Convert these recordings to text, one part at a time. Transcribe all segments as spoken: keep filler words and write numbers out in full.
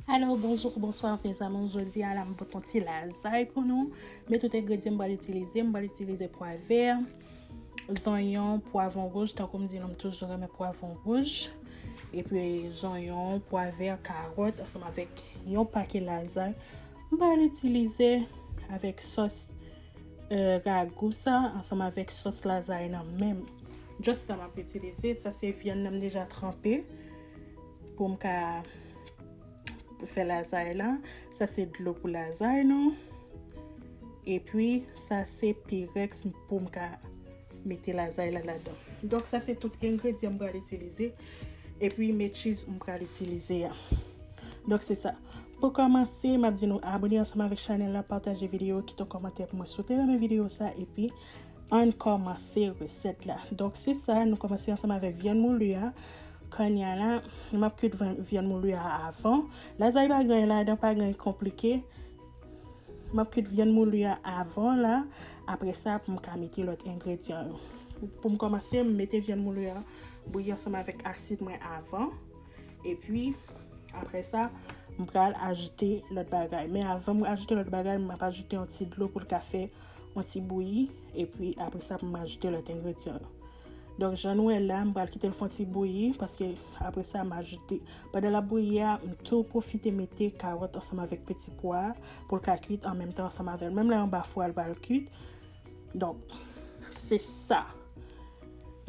Alo, bonjou, bonswa, mezanmi. Jodi a la, m pote yon ti lazay pou nou. Men tout engredyan m pral itilize, m pral itilize pwa vè, zonyon, pwavwon wouj, tankou m di nou, m toujou renmen pwavwon wouj. Epi zonyon, pwa vè, kawòt, ansanm avèk yon pake lazay. M pral itilize avèk sòs eh, ragou sa ansanm avèk sòs lazay nan menm. Just sa m ap itilize. Sa se vyann nan m deja tranpe pou m ka fè lazay la. Sa se dlo pou lazay nou. Epi sa se pirèks pou m ka mete lazay la ladan. Donk sa se tout engredyan m pral itilize. Epi men cheese m pral itilize a. Donk se sa. Pou kòmanse, m ap di nou abòne ansanm avèk chanèl la, pataje videyo, kite yon kòmantè pou mwen si w te renmen videyo sa, epi ann kòmanse resèt la. Donk se sa, nou kòmanse ansanm avèk vyann mouli a. Kounye a la, m ap kwit vyan- vyann mouli a avan. Lazay pa gen anyen ladan, pa gen anyen konplike. M ap kwit vyann mouli a avan la. Apre sa, pou m ka mete lòt engredyan yo. Pou m kòmanse, m mete vyann mouli a bouyi ansanm avèk asid mwen avan. Epi, apre sa, m pral ajoute lòt bagay. Men avan m ajoute lòt bagay, m ap ajoute yon ti dlo pou l ka fè yon ti bouyi. Epi, apre sa, pou m ajoute lòt engredyan yo. Donk, jan nou wè la, m pral kite l fè yon ti bouyi, paske apre sa, m ajoute. Pandan l ap bouyi a, m tou pwofite mete kawòt ansanm avèk peti pwa pou l ka kwit an menm tan ansanm avè l. Menm lè anba fou a, l pral kwit. Donk, se sa.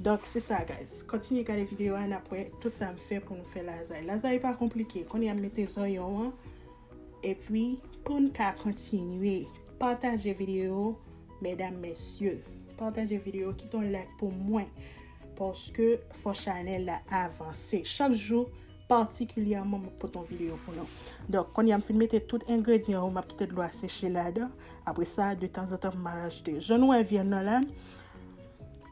Donk, se sa, guys. Kontinye gade videyo a, n ap wè tout sa m fè pou nou fè lazay. Lazay pa konplike. Kounye a m mete zonyon an. Epi, pou n ka kontinye, pataje videyo, medam, mesye. Pataje videyo, kite yon like pou mwen. Paske fò chanèl la avanse. Chak jou, patikilyèman, m ap pote yon videyo pou nou. Donk, kounye a m fin mete tout engredyan yo, m ap kite dlo a seche ladan. Apre sa, de tanzantan, m al ajoute. Jan nou wè vyann nan la,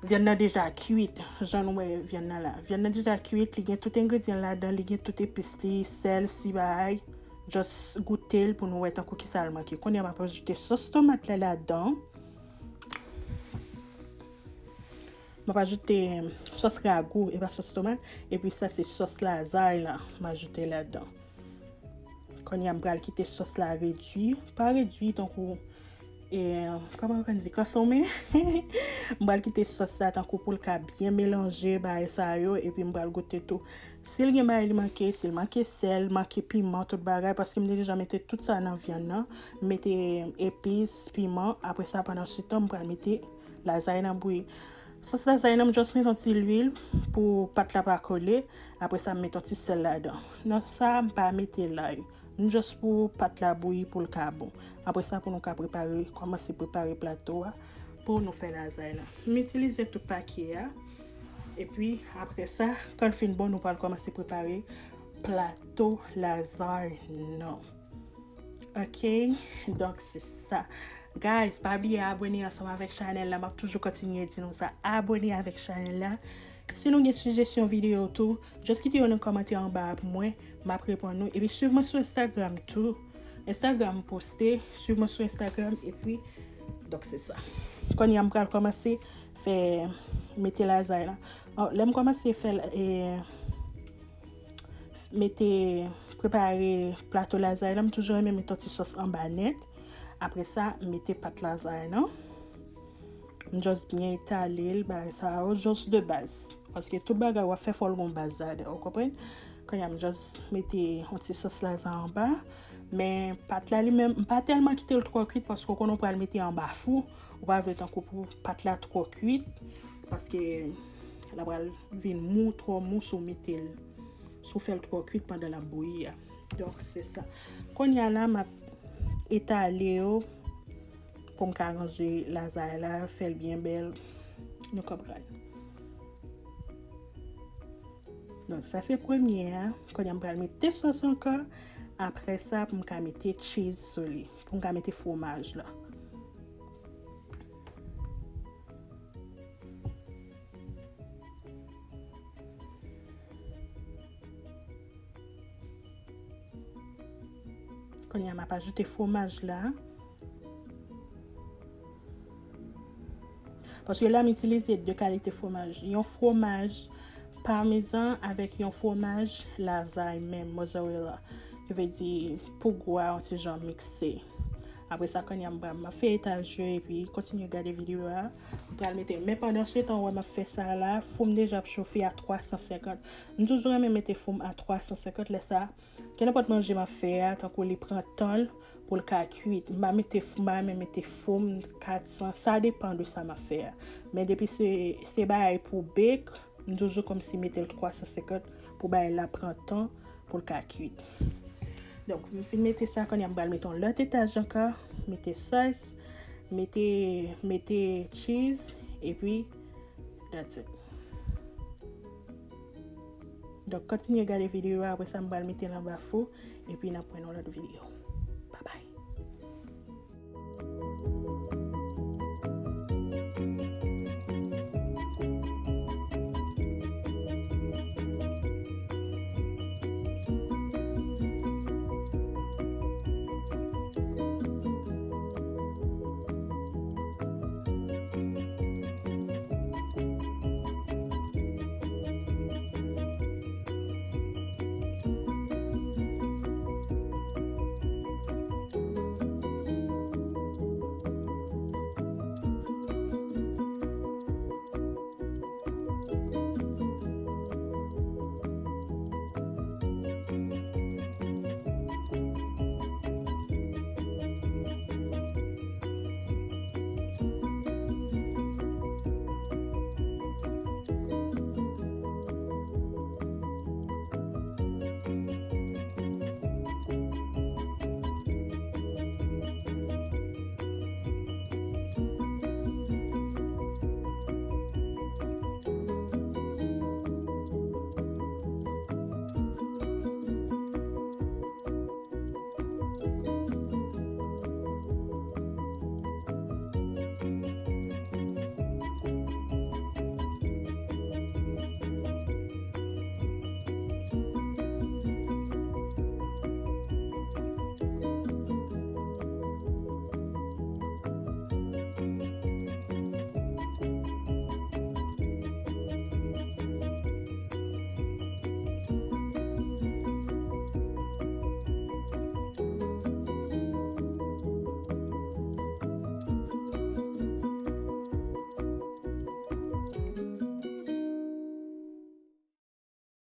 vyann nan deja kwit. Jan nou wè vyann nan la. Vyann nan deja kwit, li gen tout engredyan ladan, li gen tout epis li, sèl, si bagay. Just goute l pou nou wè tankou kisa l manke. Kounye a, m ap ajoute sòs tomat la ladan. M ap ajoute sòs ragou, e pa sòs tomat. Epi sa se sòs lazay la, m ajoute ladan. Kounye a, m pral kite sòs la redui. Pa redui tankou, e, kòman yo konn di, konsome. M pral kite sòs la tankou pou l ka byen melanje bagay sa yo. Epi m pral goute tou. Si l gen bagay li manke, si l manke sèl, manke piman, tout bagay, paske m te deja mete tout sa nan vyann nan. M mete epis, piman, apre sa, pandan se tan, m pral mete lazay nan bouyi. Sòs lazay nan, m just mete yon ti lwil pou pat la pa kole. Apre sa, m mete yon ti sèl ladan. Nan sa, m pa mete lay. M just pou pat la bouyi pou l ka bon. Apre sa, pou nou ka prepare, kòmanse prepare plato a pou nou fè lazay la. M itilize tout pake a. Epi, apre sa, kan l fin bon, nou pral kòmanse prepare plato lazay nan. Ok, donk se sa. Guys, pa bliye abòne ansanm avèk chanèl la. M ap toujou kontinye di nou sa. Abòne avèk chanèl la. Si nou gen sijesyon videyo tou, just kite yo nan kòmantè anba a pou mwen. M ap reponn nou. Epi swiv mwen sou Instagram tou. Instagram m poste. Swiv mwen sou Instagram. Epi, donk se sa. Kounye a m pral kòmanse fè mete lazay la. Lè m kòmanse fè, e, mete, prepare plato lazay la, m toujou renmen mete yon ti sòs anba nèt. Apre sa, m mete pat lazay nan. M just byen etale l, bagay sa yo, just de baz. Paske tout bagay w ap fè, fò l gon baz ladan, ou konprann? Kounye a, m just mete yon ti sòs lazay anba. Men pat la li menm, m pa tèlman kite l twò kwit paske w konnen w pral mete anba fou. Ou pa vle tankou pou pat la twò kwit. Paske l ap pral vin mou, twò mou si w mete l, si w fè l twò kwit pandan l ap bouyi a. Donk, se sa. Kounye a la, m ap etale yo pou m ka ranje lazay la, fè l byen bèl. Nou konprann. Donk, sa se premye a. Kounye a, m pral mete sòs ankò. Apre sa, pou m ka mete cheese sou li. Pou m ka mete fwomaj la. Kounye a, m ap ajoute fwomaj la. Paske la, m itilize de kalite fwomaj. Yon fwomaj pamezan avèk yon fwomaj lazay menm, mozzarella. Ki vle di pou gou a yon ti jan mikse. Apre sa, kounye a m pral, m ap fè etaj yo epi kontinye gade videyo a. M pral mete, men pandan se tan, ou wè m ap fè sa la, fou m deja ap chofe a twa san senkant. M toujou renmen mete fou m a twa san senkant, lè sa, kenenpòt manje m ap fè a, tankou li pran tan l pou l ka kuit. M pa mete, m pa renmen mete fou m kat san, sa depann de sa m ap fè a. Men depi se, se bagay pou bake, m toujou kòmsi mete l twa san senkant pou bagay la pran tan pou l ka kuit. Donk, m fin mete sa, kounye a m pral mete yon lòt etaj ankò, mete sòs, mete, mete cheese, epi that's it. Donk, kontinye gade videyo a, apre sa m pral mete l anba fou, epi n ap wè nan lòt videyo. Bye bye.